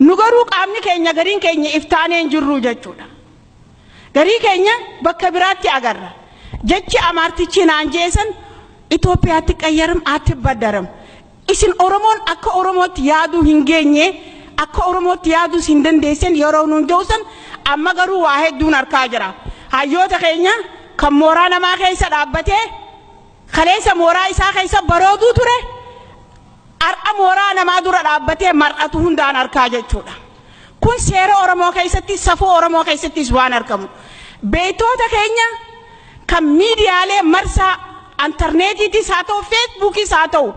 Nu garuu qaamni keenya gariin keenya iftaanee hin jirru jechuudha. Garii keenya bakka biraatti agarra. Jechi amaartichi naan jeesan Itoophiyaatti qayyaram atti baddaram. Isin Oromoon akka Oromootti yaaduu hin geenye, akka Oromootti yaaduus hin dandeessan yeroo nuun jehusan amma garuu waa hedduun harkaa jira. Hayyoota keenya kan mooraa namaa keessa dhaabbatee kaleessa mooraa isaa keessa barooduu ture har'a mooraa namaa dura dhaabbatee mar'atu hundaan harkaa jechuudha. Kun seera Oromoo keessatti, safuu Oromoo keessattis waan argamu. Beektoota keenya kan miidiyaalee marsaa intarneetiitis haa ta'u, feesbuukis haa ta'u,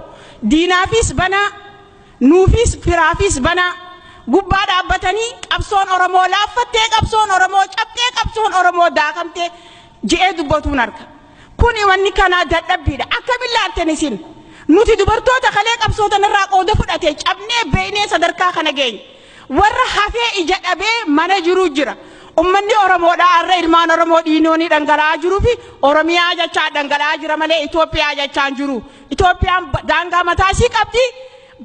diinaafis banaa, nuufis firaafis banaa gubbaa dhaabbatanii qabsoon Oromoo laaffattee, qabsoon Oromoo cabxee, qabsoon Oromoo daakamtee je'ee dubbatuun arga. Kuni wanni kanaa dadhabbiidha. Akkamiin laaltan isin? Nuti dubartoota kalee qabsootan irraa qooda fudhate cabnee beeknee sadarkaa kana geenye. Warra hafee ija dhabee mana jiru jira. Ummanni Oromoodhaa har'a ilmaan Oromoo dhiinoonii dhangala'aa jiruu fi Oromiyaa jechaa dhangala'aa jira malee Itoophiyaa jechaa hin jiru. Itoophiyaan daangaa mataa ishii qabdi.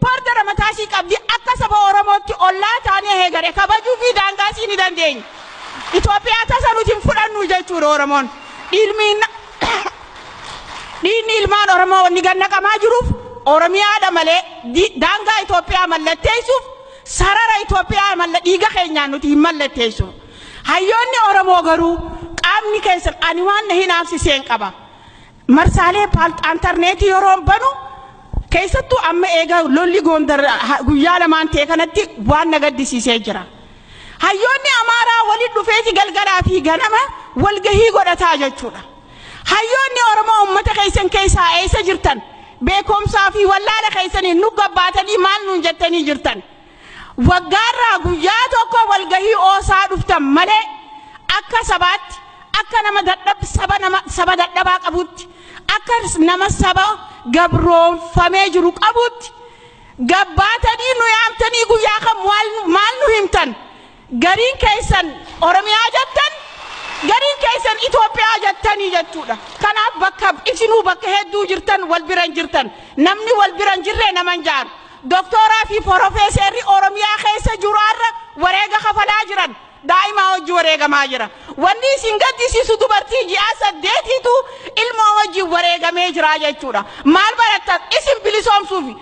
Bordara mataa ishii qabdi. Akka saba Oromootti ollaa taanee heegare kabajuu fi daangaa ishii ni dandeenya. Itoophiyaa tasa nuti hin fudhannu jechuudha Oromoon. Dhiigni ilmaan Oromoo wanni gannaqamaa jiruuf Oromiyaadha malee daangaa Itoophiyaa mallatteessuuf sarara Itoophiyaa malla dhiiga keenyaan nuti hin mallatteessu. Hayyoonni Oromoo garuu qaamni keessan ani waan na hinaafsiseen qaba. Marsaalee intarneetii yeroo banu keessattuu amma eega lolli Gondar guyyaa lamaan ta'e kanatti waan na gaddisiisee jira. Hayyoonni Amaaraa walitti dhufeeti galgalaa fi ganama walgahii godhataa jechuudha. Hayyoonni Oromoo uummata keessan keessaa eessa jirtan? Beekumsaa fi wallaala keessanii nu gabbaatanii maal nuun jettanii jirtan? Waggaarraa guyyaa tokko walgahii oosaa dhuftan malee akka sabaatti, akka nama dadhab saba nama saba dadhabaa qabutti, akka nama saba gabroonfamee jiru qabutti gabbaatanii nu yaamtanii guyyaa kam maal nu himtan? Gariin keessan Oromiyaa jettan, gariin keessan Itoophiyaa jettanii jechuudha. Kanaaf bakka isinuu bakka hedduu jirtan wal bira hin jirtan. Namni wal bira hin jirre nama hin jaaru. Doktooraa fi porofeeserri Oromiyaa keessa jiru har'a wareega kafalaa jiran. Daa'ima hojii wareegamaa jira. Wanni isin gaddisiisu dubartii ji'a 8tu ilmoo wajjin wareegamee jira jechuudha. Maal barattan isin bilisoomsuufi?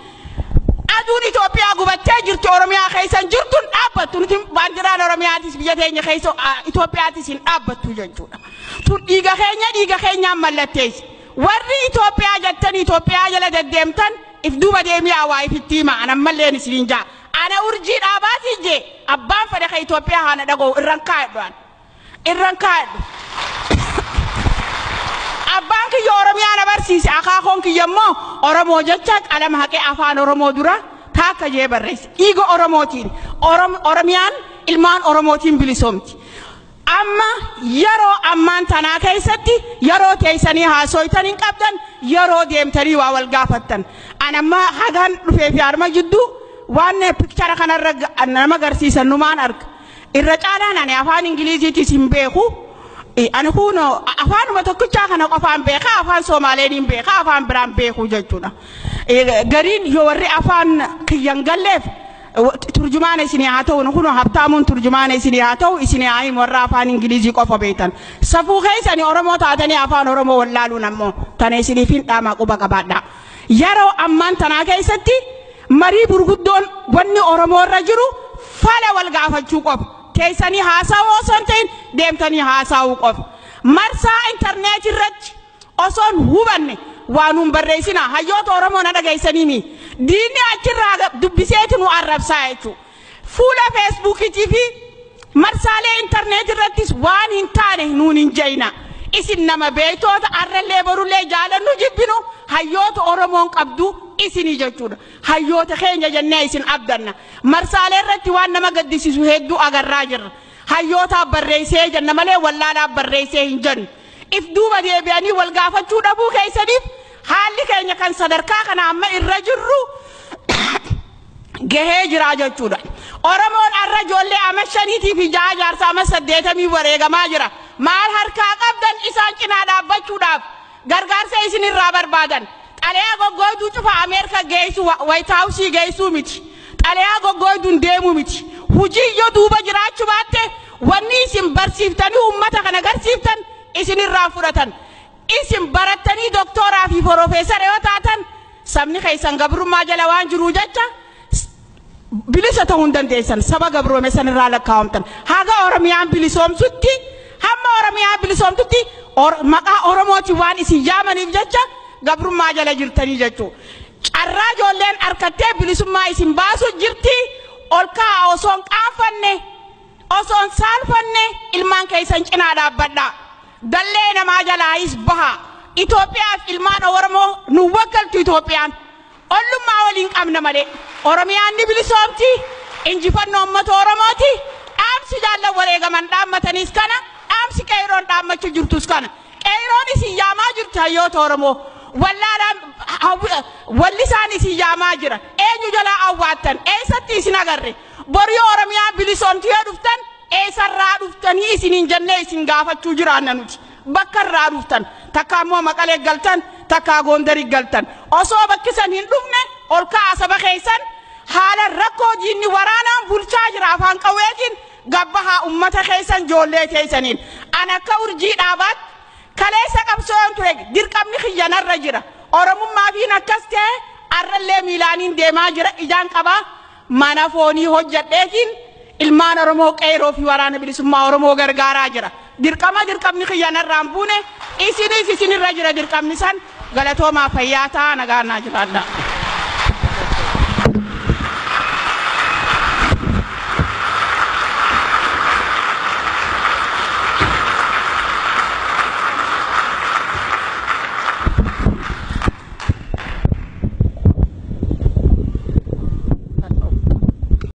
Aduun Itoophiyaa gubattee jirti, Oromiyaa keessa hin jirtu, hin dhaabbattu. Nuti baandiraan Oromiyaatis biyya teenya keessa Itoophiyaatis hin dhaabbattu jechuudha. Tun dhiiga keenya dhiiga keenyaan mallatteessi. Warri Itoophiyaa jettanii Itoophiyaa jala deddeemtan if duuba deemiyaa waa ifitti hima. Ana ammalleen isiniin jaa. Ana urjii dhaabaatii jee abbaan fedhe ka Itoophiyaa haana dhaga'u irran kaa'edhu an. Irran kaa'edhu. Abbaan kiyya Oromiyaa na barsiise, akaakoon kiyya immoo Oromoo jecha qalama haqee afaan Oromoo dura taakka jee barreesse. Dhiiga Oromootiin Oromiyaan ilmaan Oromootiin bilisoomti. Amma yeroo ammaan tanaa keessatti yeroo teessanii haasoytan hin qabdan, yeroo deemtanii waa wal gaafattan. An amma hagaan dhufee fi harma jidduu waan pikchara kanarra nama agarsiisan numaan arga. Irra caalaan ani afaan Ingiliziitis hin beeku. Ani kun afaanuma tokkichaa kana qofaan beeka, afaan Soomaleen hin beeka, afaan biraan beeku jechuudha. Gariin yoo warri afaan kiyyan galleef turjumaana isinii haa ta'u, kun habtaamuun turjumaana isinii haa ta'u, isinii haa himu warra afaan Ingilizii qofa beektan. Safuu keessanii Oromoo taatanii afaan Oromoo wallaaluun ammoo tana isiniif hin dhaamaa quba qabaadha. Yeroo ammaan tanaa keessatti marii gurguddoon wanni Oromoo irra jiru fala wal gaafachuu qofa. Teessanii haasawuu osoo hin ta'in deemtanii haasawuu qofa. Marsaa intarneetii irratti osoo hin hubanne waa nuun barreessina. Hayyoota Oromoo na dhageessanii mi? Diinni achirraa dubbiseeti nu arrabsaa jechuudha. Fuula feesbuukiitii fi marsaalee intarneetii irrattis waan hin taane nuun hin jeeyna. Isin nama beektoota arrallee borullee jaalannu jibbinu hayyoota Oromoon qabdu isinii jechuudha. Hayyoota keenya jennee isin abdanna. Marsaalee irratti waan nama gaddisiisu hedduu agarraa jirra. Hayyootaaf barreessee jenna malee wallaalaaf barreessee hin jennu. If duuba deebi'anii wal gaafachuu dhabuu keessaniif haalli keenya kan sadarkaa kana amma irra jirru gahee jira jechuudha. Oromoon har'a ijoollee ama 5 fi 6 jaarsa ama 80 wareegamaa jira. Maal harkaa qabdan isaan cinaa dhaabbachuudhaaf gargaarsa isin irraa barbaadan. Xalayaa goggooyduu cufa Ameerika geessu, Waayit Haawusii geessuu miti. Xalayaa goggooyduun deemuu miti. Hujii yoo duuba jiraachuu baatte, wanni isin barsiiftanii uummata kana garsiiftan isinirraa fudhatan. Isin barattanii doktooraa fi piroofeesara yoo taatan, sabni keessan gabrummaa jala waan jiruu jecha bilisa ta'uu hin dandeessan. Saba gabroome sanirraa lakkaa'amtan. Haga Oromiyaan bilisoomsutti, hamma Oromiyaan bilisoomtutti, maqaa Oromootiin waan isin yaamaniif jecha gabrummaa jala jirtanii jechuudha. Carraa ijoolleen harkattee bilisummaa isin baasu jirti. Ol ka'a, osoo hin qaanfanne, osoo hin saalfanne ilmaan keessan cinaa dhaabbadha. Dallee namaa jalaayis baha. Itoophiyaaf ilmaan Oromoo nu wakkaltu Itoophiyaan. Ollummaa waliin qabna malee. Oromiyaan ni bilisoomti. Injifannoo uummata Oromooti. Dhaamsi jaallan wareegaman dhaammataniis kana. Dhaamsi qeeroon dhaammachuu jirtus kana. Qeeroon isin yaamaa jirti, hayyoota Oromoo. Wallaalaan wallisaan isin yaamaa jira. Eenyu jalaa awwaattan? Eessatti isin agarre? Borii Oromiyaan bilisoomti yoo dhuftan, eessarraa dhuftanii isiniin jennee isin gaafachuu jiraanna nuti. Bakka irraa dhuftan, takka ammoo Maqalee galtan, takka Gondarii galtan. Osoo bakki san hin dhufne ol ka'a saba keessan. Haala rakkoo diinni waraanaan bulchaa jira afaan qawweetiin, gabbahaa ummata keessan ijoollee teessaniin. An akka urjii dhaabaatti kaleessa qabsoon ture, dirqamni kiyyanarra jira. Oromummaa fi akkas ta'e arrallee miilaaniin deemaa jira, ijaan qabaa, mana foonii hojjedheetiin ilmaan Oromoo qeeroo fi waraana bilisummaa Oromoo gargaaraa jira. Dirqama dirqamni kiyyanarraan buune, isinis isinirra jira dirqamni san. Galatoomaa, fayyaa ta'a, nagaan naa jiraadha.